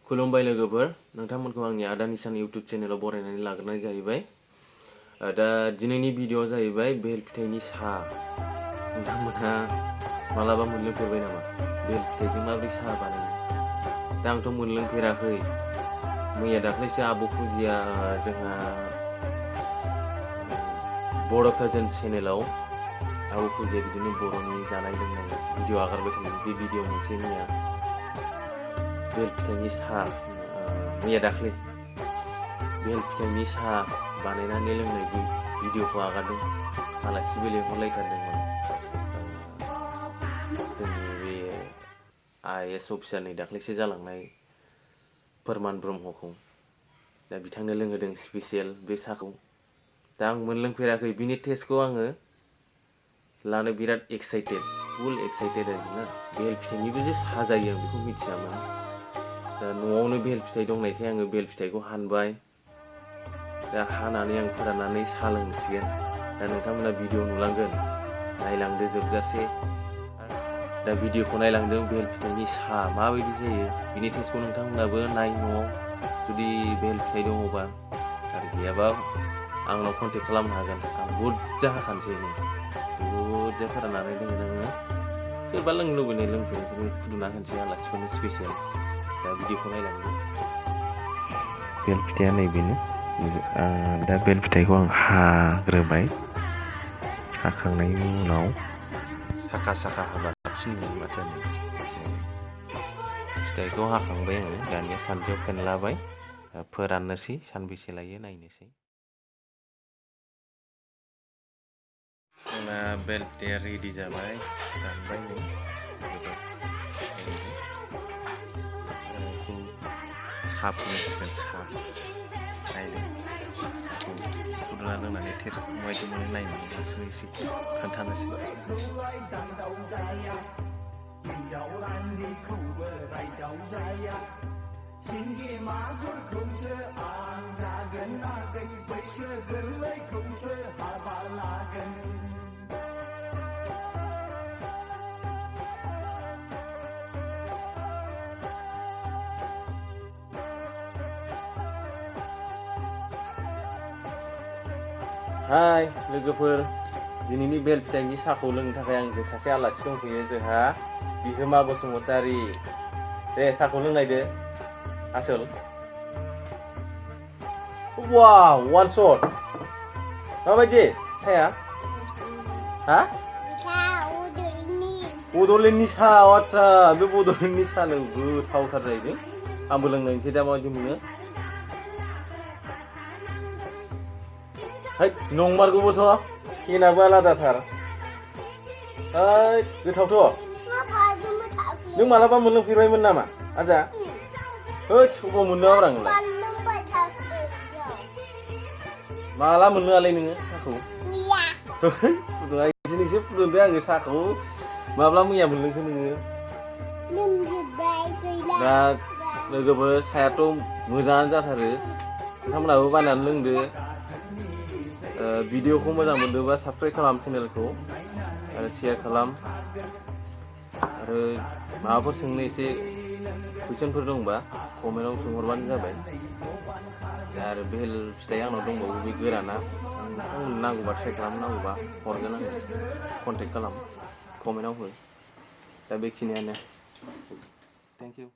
खुलुमबाय लोगोफोर नोंथांमोनखौ आंनि आदा निसान इउट्युब चेनेलाव बरायनानै लाग्रोनाय जाहैबाय। दा दिनैनि भिडिअआ जाहैबाय बेल फिथाइनि साहा। नोंथांमोनहा मालाबा मोनलोंफेरबाय नामा बेल फिथाइजों माबोरै साहा बानायो? दा आंथ' मोनलोंफेराखै। मैया दाख्लैसो आब' फुजिया जोंहा बर' काजोन चेनेलाव आब' फुजिया बिदिनो बर'नि जानाय लोंनाय भिडिअ आगारबाय थादों। बे भिडिअ मोनसे मैया बेल फिथाइनि साहा मैया दाख्लै बेल फिथाइनि साहा बानायनानै लोंनाय भिडिअखौ आगारदों। आलासिबो लेंहरलायथारदोंमोन जोंनि बे IAS अफिसारनि दाख्लैसो जालांनाय फोरमान ब्रह्मखौ। दा बिथांनो लोंहोदों स्पेसियेल बे साहाखौ। दा आं मोनलोंफेराखै, बिनि टेस्टखौ आङो लानो बिराद एक्साइटेड, फुल एक्साइटेड आरोना। बेल फिथाइनिबो जे साहा जायो आं बेखौ मिथियामोन। दा न'आवनो बेल फिथाइ दंनायखाय आङो बेल फिथाइखौ हानबाय। दा हानानै आं फोराननानै साहा लोंसिगोन। दा नोंथांमोना भिडिअ नुलांगोन, नायलांदो जोबजासे। दा भिडिअखौ नायलांदों बेल फिथाइनि साहा माबायदि जायो बिनि टेस्टखौ नोंथांमोनाबो नाय न'आव जुदि बेल फिथाइ दङबा, आरो गैयाबा आंनाव कन्टेक्ट खालामनो हागोन। आं बुरजा हाखानोसै बुरजा फोराननानै लोंनो सोरबा लोंनो लुबैनाय लोंफेरनायफोरनो फुदुंना होनोसै आलासिफोरनो स्पेसियेल। दा भिडिअखौ नायलांदो। बेल फिथाइया नैबेनो। दा बेल फिथाइखौ आं हाग्रोबाय। हाखांनायनि उनाव साखा साखा हाबा साबसिन नुयो माथो। फिथाइखौ हाखांबाय आङो, दानिया सान्द्रियाव फेनलाबाय, फोराननोसै। सानबेसे लायो नायनोसै। जोंना बेल फिथाइया रेडि जाबाय, रानबाय नै साहा फुदुंसिगोन। साहा नायदों साहाखौ फुदुंना लोंनानै टेस्टखौ माबायदि मोनो नायनो नोंसोर एसे खोन्थानोसै। हाय लोगोफोर, दिनैनि बेल फिथाइनि साहाखौ लोंनो थाखाय आंजों सासे आलासि दंफैयो। जोंहा बिहोमा बसुमतारी। दे साहाखौ लोंनायदो आसोल। वाव, वान शट। माबायदि साहाया? हा? बड'लेण्डनि साहा। आदसा, बे बड'लेण्डनि साहानो गोथावथार जाहैदों। आंबो लोंनायनोसै दा माबायदि मोनो। है नंमारगौबोथ', सेनाबो आलादाथार। गोथावथ'। नों मालाबा मोनलोंफेरबायमोन नामा आजा? होद अबाव मोननो आंलाय? माला मोननो आलाय नोङो साहाखौ? फुदुङा दिनैसो फुदुंदो आङो साहाखौ। माब्ला मैया मोनलोंखो नोङो? दा लोगोफोर, साहायाथ' मोजाङानो जाथारो। नोंथांमोनहाबो बायनानै लोंदो। भिडिअखौ मोजां मोनदोंबा साबस्क्राइब खालाम चेनेलखौ, आरो शेयार खालाम। आरो माबाफोर सोंनो एसे कुइसनफोर दंबा कमेन्टआव सोंहरबानो जाबाय। आरो बेल फिथाइ आंनाव दंबावो, बे गोराना। नोंथांमोननो नांगौबा ट्राइ खालामनांगौबा हरगोन आङो। कन्टेक्ट खालाम, कमेन्टआव हो। दा बेखिनियानो। Thank you.